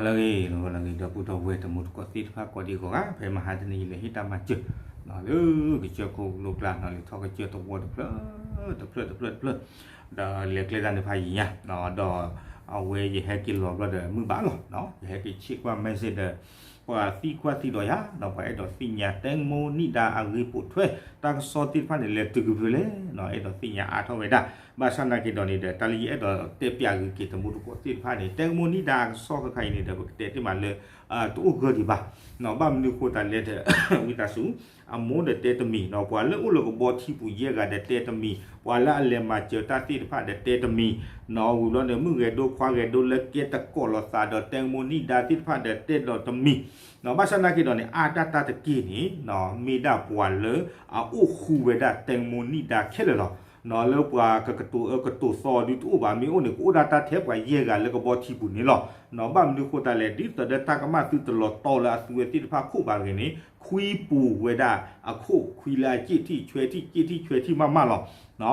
လၢဂ့ၤလၢဂ့ၤ ဒီပုၢ်ဒီဝဲၢ်တံၤသကိးသ့ၣ်တဖၣ်ကိးဒံကိးဂၤ ဖဲမဟါတနံၤအံၤ လဲၤဟ့ၣ်တၢ်မၤစၢၤ လၢကစၢၢ်ခိၣ်ကလိကျါ လံာ်ထီၣ်ကစၢၢ်သဝီတဖျၢၣ် တဖျၢၣ်တဖျၢၣ်တဖျၢၣ် ဒီးလဲၤကျဲတၢ်န့ၣ်ဖးယံၤညါ ဒီးအဝဲယဟဲက့ၤလီၤဘျီဒီးမုၢ်ဘၣ်လီၤ ယဟဲက့ၤဆ့ကွၢ် message ဒီး ပှၤသံကွၢ်သံဒိးယၤ ဒီးပှၤအဲၣ်ဒိးသ့ၣ်ညါ တၢ်မူနံၣ်ဒါအဂ့ၢ်ပိာ်ထွဲ တၢ်ကစီၣ်သ့ၣ်တဖၣ်န့ၣ် လဲၤတုၤကဖုလဲၣ် အဲၣ်ဒိးသ့ၣ်ညါအါထီၣ်ဝဲဒၣ် ဘၣ်ဆၣ်နာ်က့ၤဒီးန့ၣ်ဒီး တၢ်လၢယအဲၣ်ဒိးတဲပၠးဂ့ၤက့ၤတံၤသကိးသ့ၣ်တဖၣ်န့ၣ် တၢ်မူနံၣ်ဒါအကစီၣ်ခါခါအံၤန့ၣ်ဒီး ပကတဲတ့ၢ်မးလၢ တအိၣ်ဂၢၢ်ဒံးဘၣ် ဘၣ်မနုၤဃိသတးလဲၣ်ဒီး ဝံသးစူၤ အမိၢ်ဒီးတဲတမံၤ ပှၤလၢအိၣ်လၢကဘီထံပူၤယဲၢ်ဂၤဒီးတဲတမံၤ ပှၤလၢအလဲၤမၤစၢၤတၢ်သ့ၣ်တဖၣ်ဒီးတဲတမံၤ ဝံၤဘျီန့ၣ် မုၣ်ဂဲၤဒိခွါဂဲၤဒိလၢကဲတကိးလိာ်သးဒီး တၢ်မူနံၣ်ဒါသ့ၣ်တဖၣ်ဒီးတဲဒီးတမံၤ ဘၣ်ဆၣ်နာ်က့ၤဒီးန့ၣ် အါတၢ်တၢ်တက့ၢ်န့ၣ် မ့ၢ်ဒၣ်ပှၤလၢအအိၣ်ဃူဝဲဒၣ် တၢ်မူနံၣ်ဒါခဲလၢာ်လီၤ. လၢပှၤကကတိၤအၢကတိၤသီဒုတအိၣ်ဘၣ် မ့ၢ်အိၣ်န့ၣ် ကအိၣ်ဒၣ်တၢ်ထဲပှၤယဲၢ်ဂၤလၢကဘီထံပူၤန့ၣ်လီၤ. ဘၣ်မနုၤဃိသတးလဲၣ် ဒ်သိးဒီးတၢ်ကမၣ်သုတလီၤတီလၢအသုဝဲသ့ၣ်တဖၣ်ခိၣ်ဘၣ်ဂ့ၤန့ၣ် ခွံပူၤဝဲဒၣ်အခိၣ် ခွံလၢအစ့ၣ်ထံၣ်ဆွဲထံၣ် စ့ၣ်ထံၣ်ဆွဲထံၣ်မးမးလီၤ.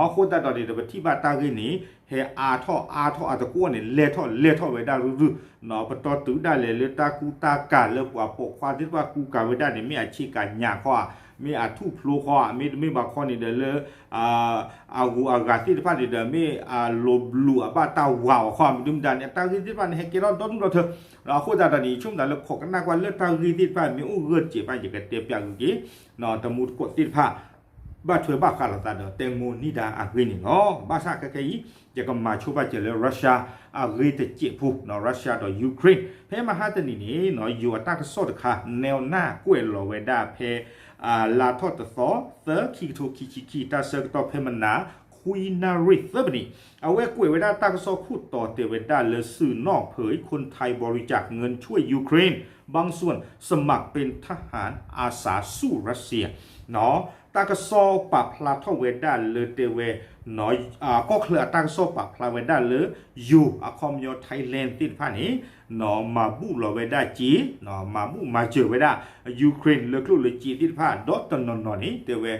အဃိသတးဒီးန့ၣ်ဒီး ပထံၣ်ဘၣ်တၢ်ဂ့ၢ်န့ၣ် ဟဲအါထီၣ်အါထီၣ်အသကိးန့ၣ် လဲၤထီၣ်လဲၤထီၣ်ဝဲဒၣ်ရုၢ်ရုၢ် ပတီၢ်တုၤဒၣ်လဲာ်လၢတၢ်ကူတၢ်ကၤလၢပှၤပိာ်ခွါသ့ၣ်တဖၣ်ကူကၤဝဲဒၣ်န့ၣ် မ့ၢ်အဆ့ကၤညၣ်ခီဧါ မ့ၢ်အထူၣ်ဖျိခီဧါ မ့တမ့ၢ်ဘၣ်ခီန့ၣ်ဒီးလၢ အဂုၤအဂၤသ့ၣ်တဖၣ်န့ၣ်ဒီး မ့ၢ်အလိၤဘျုးအဘၣ်တၢ်ဝၤအီၤခီဧါ မ့တမ့ၢ်ဒၣ်န့ၣ် အတၢ်ဂ့ၢ်သ့ၣ်တဖၣ်န့ၣ် ဟဲကဲထီၣ်ဒီဒူၣ်ဒီထၢ အဃိသတးဒီးန့ၣ် ယဆိကမိၣ်သးလၢခိးကနၣ်ကွၢ်လၢတၢ်ဂ့ၢ်သ့ၣ်တဖၣ် မ့ၢ်အိၣ်ဂၢၢ်တစဲးဘၣ် ယကတဲပၠးဂ့ၤက့ၤ တံၤသကိးသ့ၣ်တဖၣ် ဘၣ်ထွဲဘၣ်ဃးလိာ်သးဒီး တၢ်မူနံၣ်ဒါအဂ့ၢ်န့ၣ်လီၤ. ဘၣ်ဆၣ်ခဲခဲအံၤ ယကမၤဆိဘၣ်စၢၤလၢ Russia အဂ့ၢ်တစဲးဖိ Russia ဒီး Ukraine ဖဲမဟါတနံၤန့ၣ် ယိၤအတၢ်ကစီၣ်တခါ နဲနၢ်ကွဲးလီၤဝဲဒၣ်ဖဲ လါထီၣ်တသီ သၢ ခံကထိခံဆံခံ တၢ်ဆၢကတီၢ်ဖဲမနၤ ခွံနၣ်ရံၣ်သၢပနံး အဝဲကွဲးဝဲဒၣ်တၢ်ကစီၣ်ခိၣ်တီတဲဝဲဒၣ်လၢ สื่อนอกเผยคนไทยบริจาคเงินช่วยยูเครนบางส่วนสมัครเป็นทหารอาสาสู้รัสเซีย တၢ်ကစီၣ်ပာ်ဖျါထီၣ်ဝဲဒၣ်လၢတဲဝဲ ကီၢ်ချၢအတၢ်ကစီၣ်ပာ်ဖျါဝဲဒၣ်လၢ ယိၤအခီပညီ Thailand သ့ၣ်တဖၣ်န့ၣ် မၤဘူၣ်လီၤဝဲဒၣ်စ့ မၤဘူၣ်မၤစၢၤဝဲဒၣ် Ukraine လၢကျိၣ်လၢစ့သ့ၣ်တဖၣ် ဒီးတနီၤနီၤန့ၣ် တဲဝဲ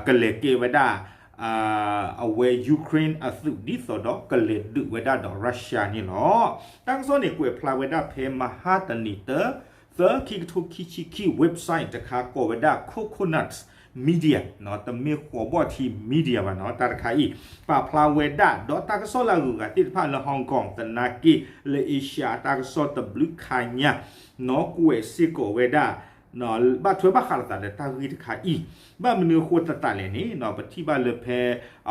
ကလဲၤကဲဝဲဒၣ် အဝဲ Ukraine အသုးဒ်သိးဒီးကလဲၤဒုးဝဲဒၣ်ဒီး Russia န့ၣ်လီၤ. တၢ်ကစီၣ်န့ၣ်ကွဲးဖျါဝဲဒၣ်ဖဲမဟါတနံၤတၢ သၢ ခံကထိခံဆံခံ website တခါကိးဝဲဒၣ် Coconut Media တမ့ၢ်ဃိးဘီၣ်ထံ media ဘၣ်နီၤ တၢ်တခါအံၤ ပာ်ဖျါဝဲဒၣ် ဒီးတၢ်ကစီၣ်လၢအဂုၤအဂၤသ့ၣ်တဖၣ်လၢ Hong Kong သနာ်က့ လၢ Asia အတၢ်ကစီၣ်တဘျုးခါညါ နီၢ်ကွဲးစ့ၢ်ကီးဝဲဒၣ် ဘၣ်ထွဲဘၣ်ဃးလိာ်သးဒီးတၢ်ဂ့ၢ်တခါအံၤ ဘၣ်မနုၤအဃိသတးလဲၣ်န့ၣ် ပထံၣ်ဘၣ်လၢဖဲ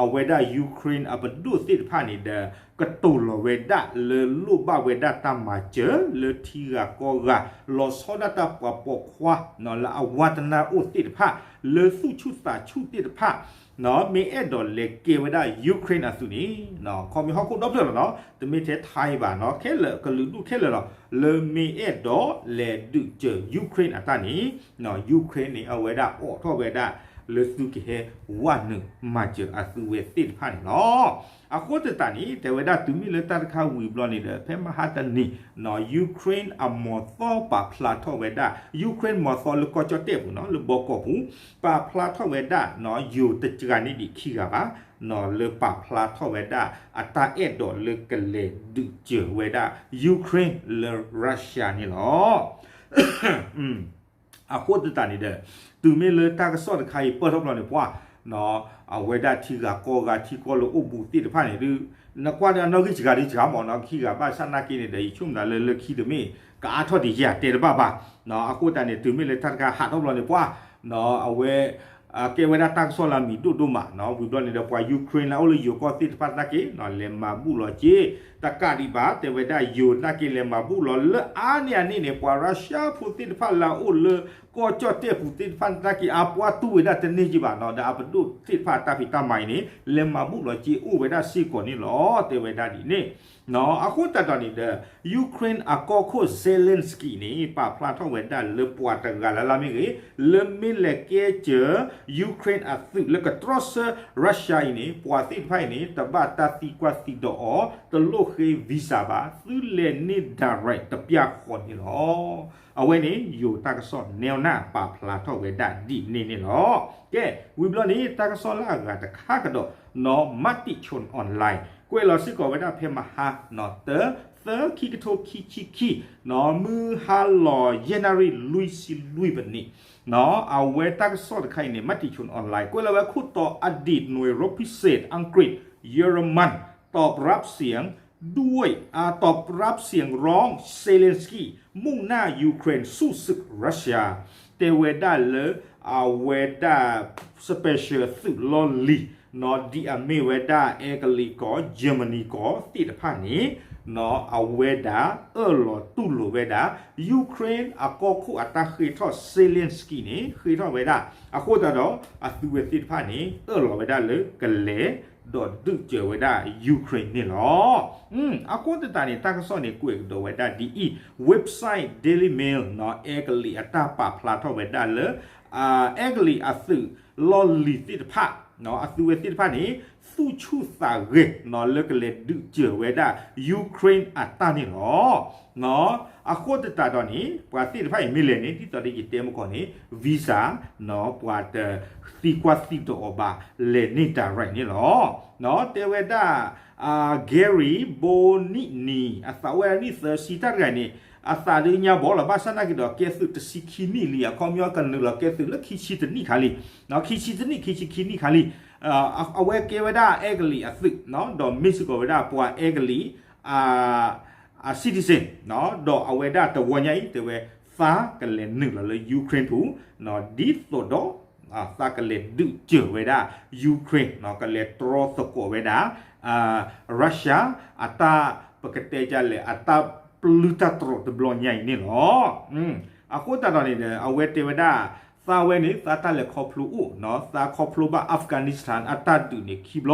အဝဲဒၣ် Ukraine အပဒိၣ်သ့ၣ်တဖၣ်န့ၣ်ဒီး ကတိၤလီၤဝဲဒၣ်တၢ်မၤစၢၤလၢထံဂၤကီၢ်ဂၤ လီၤဆီဒၣ်တၢ်ပှၤပိာ်ခွါ လၢအဝါတနၢ်အိၣ်သ့ၣ်တဖၣ် လၢသူၣ်ဆူၣ်သးဆူၣ်သ့ၣ်တဖၣ် မ့ၢ်အဲၣ်ဒိးလဲၤကဲဝဲဒၣ် Ukraine အသုးန့ၣ် ခီမ့ၢ်ဟီၣ်ခိၣ်ဒီဖျၢၣ်လီၤနီၤ တမ့ၢ်ထဲ Thai ဘၣ်နီၤ ခဲလၢာ်ကလုာ်ဒူၣ်ခဲလၢာ်လီၤ လၢမ့ၢ်အဲၣ်ဒိးလဲၤဒုးစၢၤ Ukraine အတၢ်န့ၣ် Ukraine န့ၣ် အဝဲဒၣ်အိးထီၣ်ဝဲဒၣ် လၢသုကဟဲဝဲနုာ်မၤစၢၤအသုဝဲသ့ၣ်တဖၣ်န့ၣ်လီၤ. အဃိသတးန့ၣ် တဲဝဲဒၣ်တုၤမ့ၢ်လၢတၢ်တခါဝံၤဘျီန့ၣ်ဒီး ဖဲမဟါတနံၤ Ukraine အမီၤသီပာ်ဖျါထီၣ်ဝဲဒၣ် Ukraine မီၤသီလၢကီၢ်ကၠီၣ်တဲၣ်ပူၤနီၤ လၢဘီကီၢ်ပူၤ ပာ်ဖျါထီၣ်ဝဲဒၣ် ယိၤတစှၤန့ၢ်ဒံးခံဂၤဘၣ် လၢပာ်ဖျါထီၣ်ဝဲဒၣ် အတၢ်အဲၣ်ဒိးလၢကလဲၤဒုးစၢၤဝဲဒၣ် Ukraine လၢ Russia န့ၣ်လီၤ. အဃိသတးန့ၣ်ဒီး တုၤမ့ၢ်လၢတၢ်ကစီၣ်တခါအံၤပၢၢ်ထီၣ်ဘျီန့ၣ် ပှၤ အဝဲဒၣ်ထံဂၤကီၢ်ဂၤထံကီၢ်လၢအိၣ်ဘူးသ့ၣ်တဖၣ်န့ၣ်ဒုး နကွၢ်ဒီးအနီၣ်ဂံၢ်စှၤဒုးစှၤမးနီၤ ခံဂၤဘၣ်ဆၣ်နာ်က့န့ၣ်ဒီး ယဆိကမိၣ်သးလၢလၢခံတမ့ၢ် ကအါထီၣ်ဒံးယၤတဲတဘၣ်ဘၣ်. အဃိသတးန့ၣ် တုၤမ့ၢ်လၢတၢ်တခါဟးထီၣ်ဘျီန့ၣ် ပှၤ အဝဲ ကဲဝဲဒၣ်တၢ်ကစီၣ်လၢအမံၤဒိၣ်ဒိၣ်မးနီၤ ဝံၤဘျီန့ၣ်ဒီး ပှၤ Ukraine လၢအအိၣ်လၢယိၤကီၢ်သ့ၣ်တဖၣ်သနာ်က့ လဲၤမၤဘူၣ်လီၤစ့ တကးဒံးဘၣ် တဲဝဲဒၣ်ယိၤသနာ်က့ လဲၤမၤဘူၣ်လီၤလၢအါန့ၢ်အန့ၣ်န့ၣ် ပှၤ Russia ဖိသ့ၣ်တဖၣ်လၢအအိၣ်လၢ ကီၢ်ကၠီၣ်တဲၣ်ပူၤသ့ၣ်တဖၣ်သနာ်က့ အပှၤတူၢ်ဝဲဒၣ်တန့ၢ်က့ဘၣ်နီၤ ဒီးအပဒိၣ်သ့ၣ်တဖၣ်တၢ်ဖံးတၢ်မၤအံၤန့ၣ် လဲၤမၤဘူၣ်လီၤစ့အိၣ်ဝဲဒၣ်စ့ၢ်ကီးန့ၣ်လီၤ တဲဝဲဒၣ်ဒ်န့ၣ် အဃိသတးဒီးန့ၣ်ဒီး Ukraine အကီၢ်ခိၣ် Zelensky န့ၣ် ပာ်ဖျါထီၣ်ဝဲဒၣ်လၢပှၤတဂၤလၢ်လၢ်မ့ၢ်ဂ့ၤ လၢမ့ၢ်လဲၤကဲစၢၤ Ukraine အသုးလၢကတြီဆၢ Russia အံၤန့ၣ် ပှၤသ့ၣ်တဖၣ်အံၤန့ၣ် တဘၣ်တၢ်သံကွၢ်သံဒိးအီၤ တလိၣ်ဃ့ visa ဘၣ် သုလဲၤန့ၢ် direct တပျၢ်ဃီန့ၣ်လီၤ. အဝဲန့ၣ် ယိၤတၢ်ကစီၣ် နဲနၢ် ပာ်ဖျါထီၣ်ဝဲဒၣ်ဒ်န့ၣ်န့ၣ်လီၤ. ကဲ ဝံၤဘျီန့ၣ် တၢ်ကစီၣ်လၢအဂၤတခါကဒီး နီၢ် Matichon Online ကွဲးလီၤစ့ၢ်ကီးဝဲဒၣ်ဖဲမဟါ နီၢ် တၢ သၢ ခံကထိခံဆံခံ မုၢ်ဟါလီၤယဲၢ်နၣ်ရံၣ်လွံၢ်ဆံလွံၢ်မံးနံး အဝဲတၢ်ကစီၣ်တခါအံၤန့ၣ် မ့ၢ်တံၤဆိ online ကွဲးလီၤဝဲခိၣ်တီ อดีตหน่วยรบพิเศษอังกฤษ เยอรมัน ตอบรับเสียงด้วย อ่า ตอบรับเสียงร้อง เซเลนสกี้ มุ่งหน้ายูเครนสู้ศึกรัสเซีย တဲဝဲဒၣ်လၢ အဝဲဒၣ် special သုးလီၢ်လံၤ ဒ်အမ့ၢ်ဝဲဒၣ် အဲကလံးကီၢ် Germany ကီၢ်သ့ၣ်တဖၣ်န့ၣ် အဝဲဒၣ်အၢၣ်လီၤတူၢ်လိာ်ဝဲဒၣ် Ukraine အကီၢ်ခိၣ်အတၢ်ဃ့ထီၣ် Zelensky န့ၣ် ဃ့ထီၣ်ဝဲဒၣ် အဃိသတးဒီး အသုဝဲသ့ၣ်တဖၣ်န့ၣ် အၢၣ်လီၤဝဲဒၣ်လၢကလဲၤ ဒီးဒုးစၢၤဝဲဒၣ် Ukraine န့ၣ်လီၤ. အဃိသတးန့ၣ် တၢ်ကစီၣ်န့ၣ် ကွဲးကဒီးဝဲဒၣ်ဒ်အံၤ website Daily Mail အဲကလံးအတၢ်ပာ်ဖျါထီၣ်ဝဲဒၣ်လၢ အဲကလံးအသုးလီၢ်လံၤသ့ၣ်တဖၣ် အသုဝဲသ့ၣ်တဖၣ်န့ၣ် သူၣ်ဆူၣ်သးဂဲၤ လၢကလဲၤဒုးစၢၤဝဲဒၣ် Ukraine အတၢ်န့ၣ်လီၤ. အဃိသတးဒီးန့ၣ် ပှၤသ့ၣ်တဖၣ်အံၤမ့ၢ်လဲၤန့ၣ် ဒ်သိးဒီးယတဲမကီၢ်န့ၣ် visa ပှၤတသံကွၢ်သံတအီၤဘၣ် လဲၤန့ၢ် direct န့ၣ်လီၤ. တဲဝဲဒၣ် Gary Bonini အသးအိၣ်ဝဲဒၣ်နံၣ်သၢဆံ တၢ်တဂၤန့ၣ် အသးဒုးညါဘီလီၤ ဘၣ်ဆၣ်နာ်က့ဒီး ကဲသုးတဆံခံနံၣ်လံ အခီပညီကနုာ်လီၤကဲသုးလၢခံဆံတနံၣ်ခါလံ ခံဆံတနံၣ် ခံဆံခံနံၣ်ခါလံ အဝဲကဲဝဲဒၣ်အဲကလံးအသုး ဒီးမ့ၢ်စ့ၢ်ကီးဝဲဒၣ်ပှၤအဲကလံး အ citizen ဒီးအဝဲဒၣ်တဝီညါအံၤ တဲဝဲ သးကလဲၤနုာ်လီၤလၢ Ukraine ပူၤ ဒ်သိးဒီး သးကလဲၤဒုးစၢၤဝဲဒၣ် Ukraine ကလဲၤတြီသကိးဝဲဒၣ် Russia အတၢ် ပကတဲဒ်လဲၣ် အတၢ်ပျုၢ်တၢ်တြီတဘျီညါအံၤန့ၣ်လီၤ. အဃိသတးဒီးန့ၣ်ဒီး အဝဲတဲဝဲဒၣ် သးဝဲန့ၣ် သးတၢ်လဲၤခီဖျိအိၣ် သးခီဖျိဘၣ် Afghanistan အတၢ်ဒုးန့ၣ်ခံဘျီ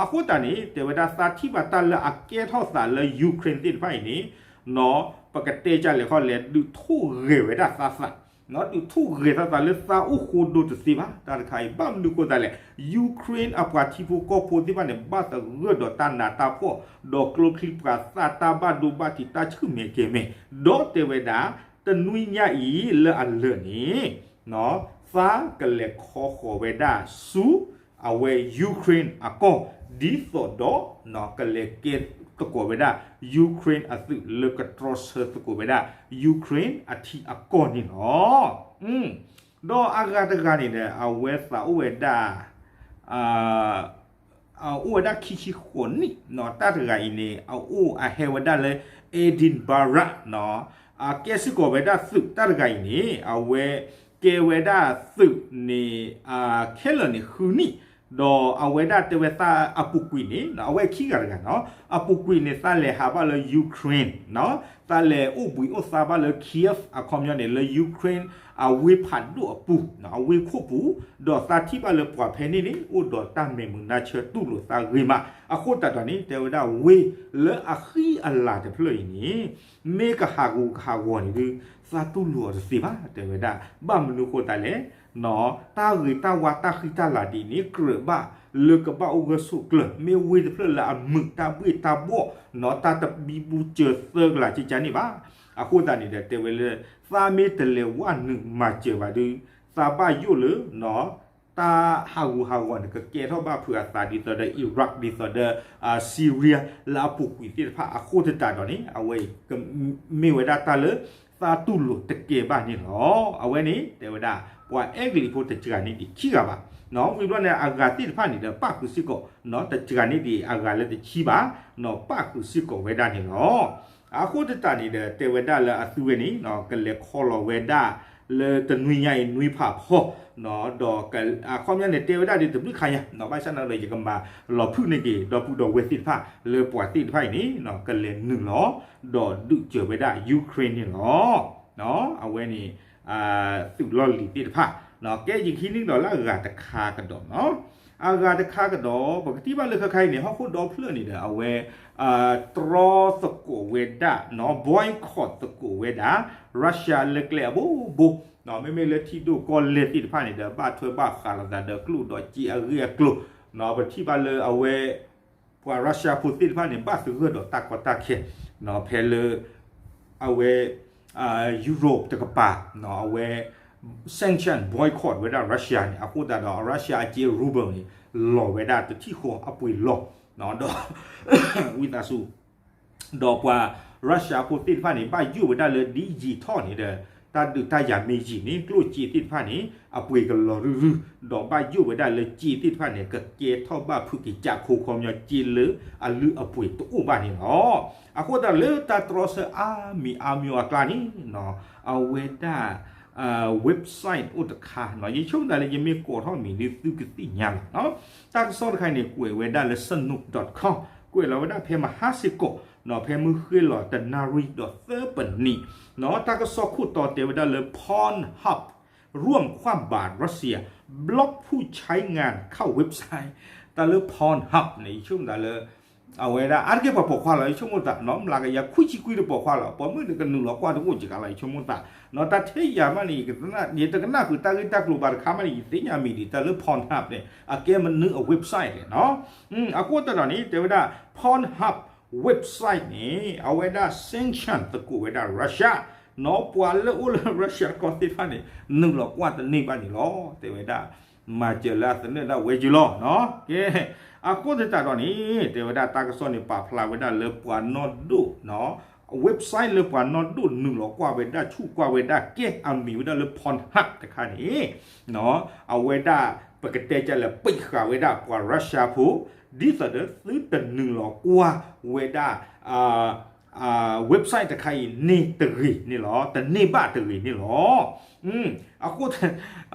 အဃိသတးန့ၣ် တဲဝဲဒၣ်သးထံၣ်ဘၣ်တၢ်လၢအကဲထီၣ်သးလၢ Ukraine သ့ၣ်တဖၣ်အံၤန့ၣ် ပကတဲဒ်လဲၣ်ခီလဲၣ် ဒုးထိၣ်ဂဲၤဝဲဒၣ်သးသး ဒုးထိၣ်ဂဲၤသးသးလၢသးအိၣ်ဃိဒိတသ့ဘၣ် တၢ်တခါအံၤ ဘၣ်မနုၤဃိသးလဲၣ် Ukraine အပှၤထံဖိကီၢ်ဖိသ့ၣ်တဖၣ်န့ၣ် ဘၣ်သဂၢၢ်ဒီးတၢ်နးတၢ်ဖှီၣ် ဒီးကျိချံပှၤသၣ်တၢ်ဘၣ်ဒိဘၣ်ထံးတၢ်ဆူၣ်မဲာ်ကဲၤမဲာ် ဒီးတဲဝဲဒၣ် တနွံညါအံၤလၢအလၢာ်န့ၣ် သးကလဲၤခီဃီၤဝဲဒၣ်ဆူ အဝဲ Ukraine အကီၢ် ဒ်သိးဒီး ကလဲၤကဲသကိးဝဲဒၣ် Ukraine အသုးလၢကတြီဆၢသကိးဝဲဒၣ် Ukraine အထံအကီၢ်န့ၣ်လီၤ. ဒီးအဂၤတဂၤန့ၣ်ဒီး အဝဲသးအိၣ်ဝဲဒၣ် အိၣ်ဝဲဒၣ်ခံဆံဃိးနံၣ် တၢ်တဂၤအံၤန့ၣ် အအိၣ်အဟဲဝဲဒၣ်လၢ Edinburgh အကဲစ့ၢ်ကီးဝဲဒၣ်သုးတၢ်တဂၤအံၤန့ၣ် အဝဲကဲဝဲဒၣ်သုးန့ၣ် ခဲလၢာ်န့ၣ်ဃုနံၣ် ဒီးအဝဲဒၣ်တဲဝဲသးအပူၤကွံာ်န့ၣ် အဝဲခံဂၤတဂၤနီၤ အပူၤကွံာ်န့ၣ် သးလဲၤဟးဘၣ်လၢ Ukraine သးလဲၤအိၣ်ဘှံးအိၣ်သါဘၣ်လၢ Kyiv အခီပညီန့ၣ် လၢ Ukraine အဝ့ၢ်ဖးဒိၣ်အပူၤ အဝ့ၢ်ခိၣ်ပူၤ ဒီးသးထံၣ်ဘၣ်လၢပှၤဖဲန့ၣ်န့ၣ် အိၣ်ဒီးတၢ်မဲာ်မုာ်နါဆၢတူၢ်လိာ်သးဂ့ၤမး အဃိသတးဒီးန့ၣ် တဲဝဲဒၣ်ဝ့ၢ်လၢအဃံအလၤတဖျၢၣ်အံၤန့ၣ် မ့ၢ်ကဟးဂူာ်ကဟးဂီၤန့ၣ်ဒုး သးတူၢ်လိာ်အီၤတသ့ဘၣ် တဲဝဲဒၣ် ဘၣ်မနုၤဃိသးလဲၣ် တၢ်ဂ့ၤတၢ်ဝါတၢ်ဃံတၢ်လၤဒ်န့ၣ် ကြၢးဘၣ်လၢကဘၣ်အိၣ်ဂၢၢ်ဆိးကျၢၤ မ့ၢ်ဝ့ၢ်တဖျၢၣ်လၢအမုာ်တၢ်ဘှ့ၣ်တၢ်ဘှီၣ် တၢ်တဘံဘူစၢၤသၢကလးကကန့ၣ်ဘၣ် အဃိသတးန့ၣ်ဒီးတဲဝဲလၢ သးမ့ၢ်တလဲၤဝဲနုာ်မၤစၢၤဘၣ်ဒုး သးဘၣ်ယိၣ်လၢ တၢ်ဟးဂူာ်ဟးဂီၤန့ၣ် ကကဲထီၣ်ဘၣ်ဖုးအသးဒ်သိးဒီး Iraq ဒ်သိးဒီး Syria လၢအပူၤကွံာ်သ့ၣ်တဖၣ်အဃိသတးဒီးန့ၣ် အဝဲအံၤကမ့ၢ်ဝဲဒၣ်တၢ်လၢ သးတူၢ်လိာ်တကဲဘၣ်န့ၣ်လီၤ. အဝဲန့ၣ် တဲဝဲဒၣ် ပှၤအဲကလံးဖိတစှၤန့ၢ်ဒံးခံဂၤဘၣ်. ဝံၤဘျီန့ၣ် အဂၤသ့ၣ်တဖၣ်န့ၣ်ဒီး ပၣ်ဃုာ်စ့ၢ်ကီး တစှၤန့ၢ်ဒံးအဂၤလၢတဆံဘၣ် ပၣ်ဃုာ်စ့ၢ်ကီးဝဲဒၣ်န့ၣ်လီၤ. အဃိသတးန့ၣ်ဒီး တဲဝဲဒၣ်လၢအသုဝဲန့ၣ် ကလဲၤခီလီၤဝဲဒၣ် လၢတနွံညါအံၤနွံဖးဖီ ဒီးအခီပညီန့ၣ် တဲဝဲဒၣ်ဒ်တဘျုးခါညါ ဘၣ်ဆၣ်န့ၣ်ဒီး ယကမၤလီၤဖုၣ်န့ၢ်က့ၤ ဒီပုၢ်ဒီဝဲၢ်သ့ၣ်တဖၣ် လၢပှၤသ့ၣ်တဖၣ်အံၤန့ၣ် ကလဲၤနုာ်လီၤ ဒီးဒုးစၢၤဝဲဒၣ် Ukraine န့ၣ်လီၤ. အဝဲန့ၣ် သုးလီၢ်လံၤသ့ၣ်တဖၣ် ကဲယခံနံၣ်ဒီးလၢအဂၤတခါကဒီးနီၤ အဂၤတခါကဒီး ပကထံၣ်ဘၣ်လၢခဲခါအံၤန့ၣ် ဟီၣ်ခိၣ်ဒီဖျၢၣ်န့ၣ်ဒီး အဝဲ တြီသကိးဝဲဒၣ် boycott သကိးဝဲဒၣ် Russia လၢကျဲအဘိဘိ မ့မ့ၢ်လၢထံဒိၣ်ကီၢ်လဲၢ်သ့ၣ်တဖၣ်န့ၣ်ဒီး ဘၣ်ထွဲဘၣ်ဃးလိာ်သးဒီးကျိၣ်ဒီးစ့အဂ့ၢ်အကျိၤ ပထံၣ်ဘၣ်လၢအဝဲ ပှၤ Russia ဖိသ့ၣ်တဖၣ်န့ၣ် ဘၣ်သဂၢၢ်ဒီးတၢ်ကီတၢ်ခဲ ဖဲလၢ အဝဲ Europe တကပၤ အဝဲ sanction boycott ဝဲဒၣ် Russia န့ၣ် အဃိသတးဒီး Russia အစ့ ruble န့ၣ် လီၤဝဲဒၣ်တထံၣ်ဃီအပှ့ၤလီၢ် ဒီး ဝံသးစူၤ ဒီးပှၤ Russia ဖိသ့ၣ်တဖၣ်န့ၣ် ဘၣ်ယိၣ်ဝဲဒၣ်လၢဒ်ယံာ်ထီၣ်န့ၣ်ဒီး တၢ်ဒုးတၢ်ယၤမ့ၢ်ယံာ်န့ၣ် ကျိၣ်စ့သ့ၣ်တဖၣ်န့ၣ် အပှ့ၤကလီၤရုၢ်ရုၢ်, ဒီးဘၣ်ယိၣ်ဝဲဒၣ်လၢစ့သ့ၣ်တဖၣ်န့ၣ် ကကဲထီၣ်ဘၣ်ဖုးက့ၤကးခိခီပညီ စ့လၢအလုၢ်အပှ့ၤတအိၣ်ဘၣ်န့ၣ်လီၤ. အဃိသတးလၢတၢ်တြီဆၢအါမံၤအါမံၤအကျါန့ၣ် အဝဲဒၣ် website အိၣ်တခါ ယဆိကမိၣ်သးလၢယမ့ၢ်ကိးထီၣ်မံၤဒ်သုကသ့ၣ်ညါလီၤ. တၢ်ကစီၣ်တခါအံၤန့ၣ် ကွဲးဝဲဒၣ်လၢ စနူး dot com ကွဲးလီၤဝဲဒၣ်ဖဲမဟါစ့ၢ်ကီး ဖဲမုၢ်ဃ့လီၤတနၣ်ရံၣ်ဒီးသၢပနံး, တၢ်ကစီၣ်ခိၣ်တီတဲဝဲဒၣ်လၢ Pornhub ร่วมคว่ำบาตรรัสเซีย บล็อกผู้ใช้งานเข้าเว็บไซต์ တၢ်လၢ Pornhub န့ၣ် ယဆိကမိၣ်သးလၢ အဝဲဒၣ် အါတက့ၢ်ပှၤပိာ်ခွါလီၤ ယဆိကမိၣ်သး နီၢ် မျးကယၤခွံဆံခွံတပိာ်ခွါလီၤ ပိာ်မုၣ်န့ၣ်ကနုာ်လီၤကွၢ်တအိၣ်က့ၤကလီၤ ယဆိကမိၣ်သး နီၢ် တၢ်ထဲယၤမးန့ၣ် ယတကနၣ်ဃုာ်တၢ်ဂ့ၢ်တၢ်ကျိၤဘၣ်တခါမးန့ၣ် ယသ့ၣ်ညါမံၤဒံး တၢ်လၢ Pornhub န့ၣ် အကဲမနုၤအ website လဲၣ် နီၢ် အဃိသတးဒီးန့ၣ် တဲဝဲဒၣ် Pornhub website န့ၣ် အဝဲဒၣ် sanction သကိးဝဲဒၣ် Russia နီၢ် ပှၤလၢအိၣ်လၢ Russia ကီၢ်သ့ၣ်တဖၣ်န့ၣ် နုာ်လီၤကွၢ်တန့ၢ်ဘၣ်န့ၣ်လီၤ တဲဝဲဒၣ် မၤစၢၤလၢအသနၢၣ်ဒၣ်ဝဲက့ၤလီၤ ကဲ အဃိသတးဒီးန့ၣ် တဲဝဲဒၣ်တၢ်ကစီၣ်န့ၣ် ပာ်ဖျါဝဲဒၣ်လၢပှၤနီၢ်ဒိၣ် website လၢပှၤနီၢ်ဒိၣ်နုာ်လီၤကွၢ်ဝဲဒၣ် ဆူၣ်ကွၢ်ဝဲဒၣ်ကဲ အမံၤဝဲဒၣ်လၢ Pornhub တခါန့ၣ် အဝဲဒၣ် ပကတဲကလဲၣ် ပိတ်ဃာ်ဝဲဒၣ်ပှၤ Russia ဖိ ဒ်သိးဒီးသုတနုာ်လီၤကွၢ်ဝဲဒၣ် website တခါအံၤန့ၣ်တဂ့ၤန့ၣ်လီၤ တန့ၢ်ဘၣ်တဂ့ၤန့ၣ်လီၤ. အဃိ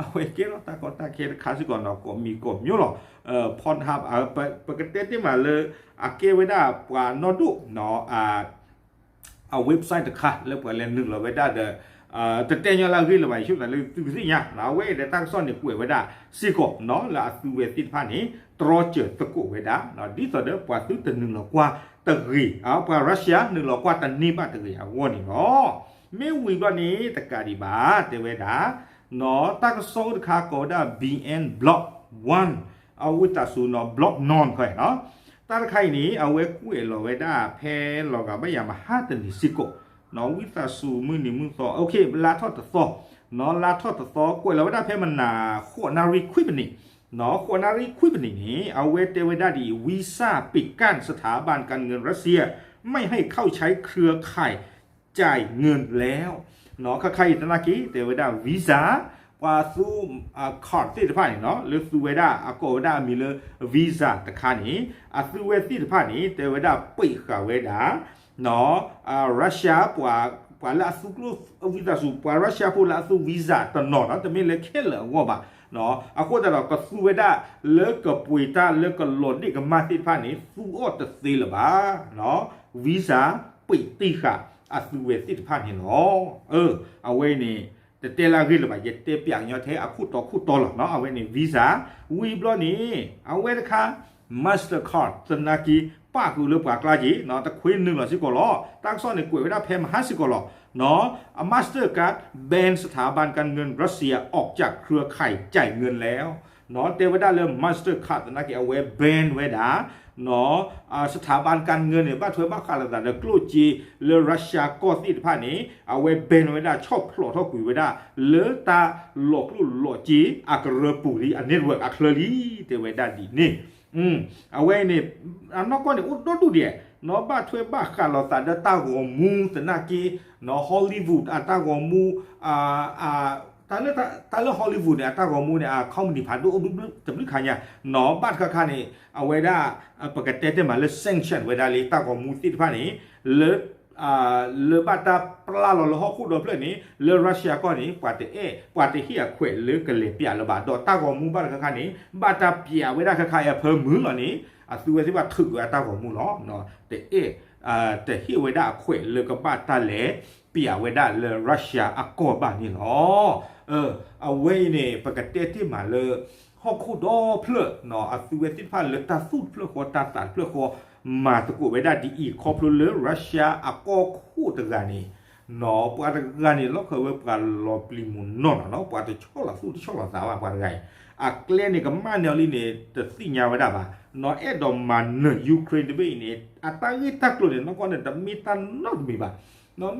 အဝဲကဲထီၣ်တၢ်ကီတၢ်ခဲတခါစ့ၢ်ကီးနီၢ် ကိးမံၤကိးမံၤလီၤ Pornhub ပကတဲတ့ၢ်မးလၢ အကဲဝဲဒၣ်ပှၤနီၢ်ဒိၣ် အ website တခါလၢပှၤလဲၤနုာ်လီၤဝဲဒၣ်ဒီး တတဲညီလၢအဂ့ၢ်လၢၤဘၣ် ယဆိကမိၣ်သးလၢသုကသ့ၣ်ညါ အဝဲအံၤဒီးတၢ်ကစီၣ်န့ၣ်ကွဲးဝဲဒၣ်စ့ၢ်ကီးနီၢ် လၢအသုဝဲသ့ၣ်တဖၣ်န့ၣ် တြီစၢၤသကိးဝဲဒၣ် ဒ်သိးဒီးပှၤသုတနုာ်လီၤကွၢ်တဂ့ၤ ပှၤ Russia နုာ်လီၤကွၢ်တန့ၢ်ဘၣ်တဂ့ၤအဂီၢ်န့ၣ်လီၤ. မ့ၢ်ဝံၤဘျီန့ၣ် တကးဒံးဘၣ် တဲဝဲဒၣ် နီၢ် တၢ်ကစီၣ်အိၣ်တခါကိးဝဲဒၣ် BN Block One အဝံသးစူၤနီၢ် Block None ခီနီၢ် တၢ်တခါအံၤန့ၣ် အဝဲကွဲးလီၤဝဲဒၣ်ဖဲလီၤဂာ်ဘၣ်ယၤမဟါတနံၤစ့ၢ်ကီး နီၢ် ဝံသးစူၤမုၢ်နံၤမုၢ်သီ လါထီၣ်တသီ နီၢ် လါထီၣ်တသီ ကွဲးလီၤဝဲဒၣ်ဖဲမနၤ ဃိးနၣ်ရံၣ်ခွံပနံး နီၢ် ဃိးနၣ်ရံၣ်ခွံပနံးန့ၣ် အဝဲတဲဝဲဒၣ်ဒ်အံၤ Visa ပိတ်กั้น สถาบันการเงินรัสเซียไม่ให้เข้าใช้เครือข่ายจ่ายเงินแล้ว နီၢ် ခါခါအံၤသနာ်က့ တဲဝဲဒၣ် Visa ပှၤသူ card သ့ၣ်တဖၣ်န့ၣ်နီၢ် လၢသူဝဲဒၣ်အကိးဝဲဒၣ်အမံၤလၢ Visa တခါန့ၣ် အသုဝဲသ့ၣ်တဖၣ်န့ၣ် တဲဝဲဒၣ်ပိတ်ဃာ်ဝဲဒၣ် နီၢ် Russia ပှၤလၢအသူကျိၣ် ဝံသးစူၤ ပှၤ Russia ဖိလၢအသူ Visa တနီၤနီၢ် တမ့ၢ်လၢခဲလၢာ်အဂီၢ်ဘၣ် အဃိသတးဒီးကသူဝဲဒၣ်လၢကပှ့ၤတၢ်လၢကလီၤဒ့ၣ်ကမၣ်သ့ၣ်တဖၣ်န့ၣ် သူအီၤတသ့လၢၤဘၣ် နီၢ် Visa ပိတ်တံၢ်ဃာ်အသုဝဲသ့ၣ်တဖၣ်န့ၣ်လီၤ. အဝဲအံၤန့ၣ် တတဲလၢအဂ့ၢ်လၢၤဘၣ် ယတဲပျးကညီထဲအခိၣ်တီခိၣ်တီလီၤ အဝဲန့ၣ် Visa ဝံၤဘျီန့ၣ် အဝဲတခါ Mastercard သနာ်က့ ပာ်ဃုာ်လၢပှၤကျါက့ၤ တခွ့နုာ်လီၤစ့ၢ်ကီးလီၤ တၢ်ကစီၣ်န့ၣ်ကွဲးဝဲဒၣ်ဖဲမဟါစ့ၢ်ကီးလီၤ အ Mastercard ban สถาบันการเงินรัสเซียออกจากเครือข่ายจ่ายเงินแล้ว တဲဝဲဒၣ်လၢ Mastercard သနာ်က့ အဝဲ ban ဝဲဒၣ် สถาบันการเงิน န့ၣ် ဘၣ်ထွဲဘၣ်ဃးလိာ်သးဒီးကျိၣ်စ့လၢ Russia ကီၢ်သ့ၣ်တဖၣ်န့ၣ် အဝဲ ban ဝဲဒၣ် ဆီၣ်ဖျိးထီၣ်ကွံာ်ဝဲဒၣ် လၢတၢ်လီၤကျိၣ်လီၤစ့အကရၢပူၤလံ အ network အချၢလံ တဲဝဲဒၣ်ဒ်န့ၣ် အဝဲအံၤန့ၣ် အနီၢ်ကီၢ်န့ၣ် အိၣ်ဒီဒူၣ်ဒံး နီၢ် ဘၣ်ထွဲဘၣ်ဃးလိာ်သးဒီးတၢ်ဂီၤမူသနာ်က့ နီၢ် Hollywood အတၢ်ဂီၤမူ တၢ်လၢ တၢ်လၢ Hollywood န့ၣ် အတၢ်ဂီၤမူန့ၣ် အ company ဖးဒိၣ်အိၣ်တဘျုးခါညါ နီၢ် ဘၣ်တခါခါန့ၣ် အဝဲဒၣ် ပကတဲတဲမးလၢ sanction ဝဲဒၣ်လၢ တၢ်ဂီၤမူသ့ၣ်တဖၣ်န့ၣ် လၢ လၢဘၣ်တၢ်ပျၢ်လီၤလၢဟီၣ်ခိၣ်ဒီဖျၢၣ်န့ၣ် လၢ Russia ကီၢ်န့ၣ် ပှၤတအဲၣ် ပှၤတဟ့ၣ်အခွဲးလၢကလဲၤပျးလၢၤဘၣ် ဒီးတၢ်ဂီၤမူဘၣ်တခါခါန့ၣ် ဘၣ်တၢ်ပျးဝဲဒၣ်ခါခါအံၤအဖၢမုၢ်လီၤန့ၣ် အသုဝဲသ့ၣ်တဖၣ်ထုးကွံာ်အတၢ်ဂီၤမူလီၤ တအဲၣ် တဟ့ၣ်ဝဲဒၣ်အခွဲးလၢကဘၣ်တၢ်လဲၤပျးဝဲဒၣ်လၢ Russia အကီၢ်ဘၣ်န့ၣ်လီၤ. အဝဲအံၤန့ၣ် ပကတဲတ့ၢ်မးလၢ ဟီၣ်ခိၣ်ဒီဖျၢၣ် အသုဝဲသ့ၣ်တဖၣ်လၢတၢ်သူၣ်တဖျၢၣ်ဃီ တၢ်သးတဖျၢၣ်ဃီ မၤသကိးဝဲဒၣ်ဒ်အံၤ ခီဖျိလၢ Russia အကီၢ်ခိၣ်တဂၤန့ၣ် ပှၤတဂၤန့ၣ် လီၢ်ခၢဝဲပှၤလီၤပျံၤမုၢ်နီၢ်နီၢ်နီၢ် ပှၤတဆီၣ်လီၤသူၣ်တဆီၣ်လီၤသးဘၣ် ပှၤတဂၤအံၤ အကျဲန့ၣ် ကမၣ်န့ၢ်အီၤလံန့ၣ် တသ့ၣ်ညါဝဲဒၣ်ဘၣ် နီၢ် အဲၣ်ဒိးမၤနၢၤ Ukraine တဘ့ၣ်အံၤန့ၣ် အတၢ်ဂ့ၢ်တၢ်ကျိၤန့ၣ် နီၢ်ကီၢ်န့ၣ် တမ့ၢ်တၢ်နီတမံၤဘၣ် နီၢ်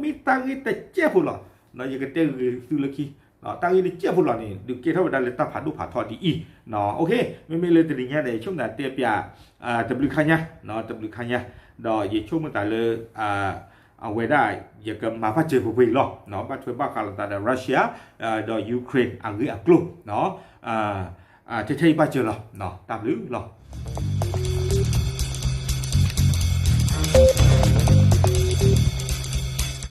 မ့ၢ်တၢ်ဂ့ၢ်တစဲးဖိလီၤ. ယကတဲဂ့ၤသုလၢခံ တၢ်ဂ့ၢ်တကဲးဖိလီၤန့ၣ် ဒုးကဲထီၣ်ဝဲဒၣ်လၢတၢ်ဖးဒိၣ်ဖးထီတဒ်အံၤ. မ့မ့ၢ်လၢတနံၤညါန့ၣ် ယဆိကမိၣ်သးတဲပၠး တဘျုးခါညါ, တဘျုးခါညါ, ဒီးယဆိကမိၣ်သးလၢ အဝဲဒၣ် ယကမၤဘၣ်စၢၤပှဲၤပှဲၤအံၤလီၤ. ဘၣ်ထွဲဘၣ်ဃးလိာ်သးဒီး Russia ဒီး Ukraine အဂ့ၢ်အကျိၤ ထဲထဲအံၤဘၣ်စၢၤလီၤ. တၢ်ဘျုးလီၤ.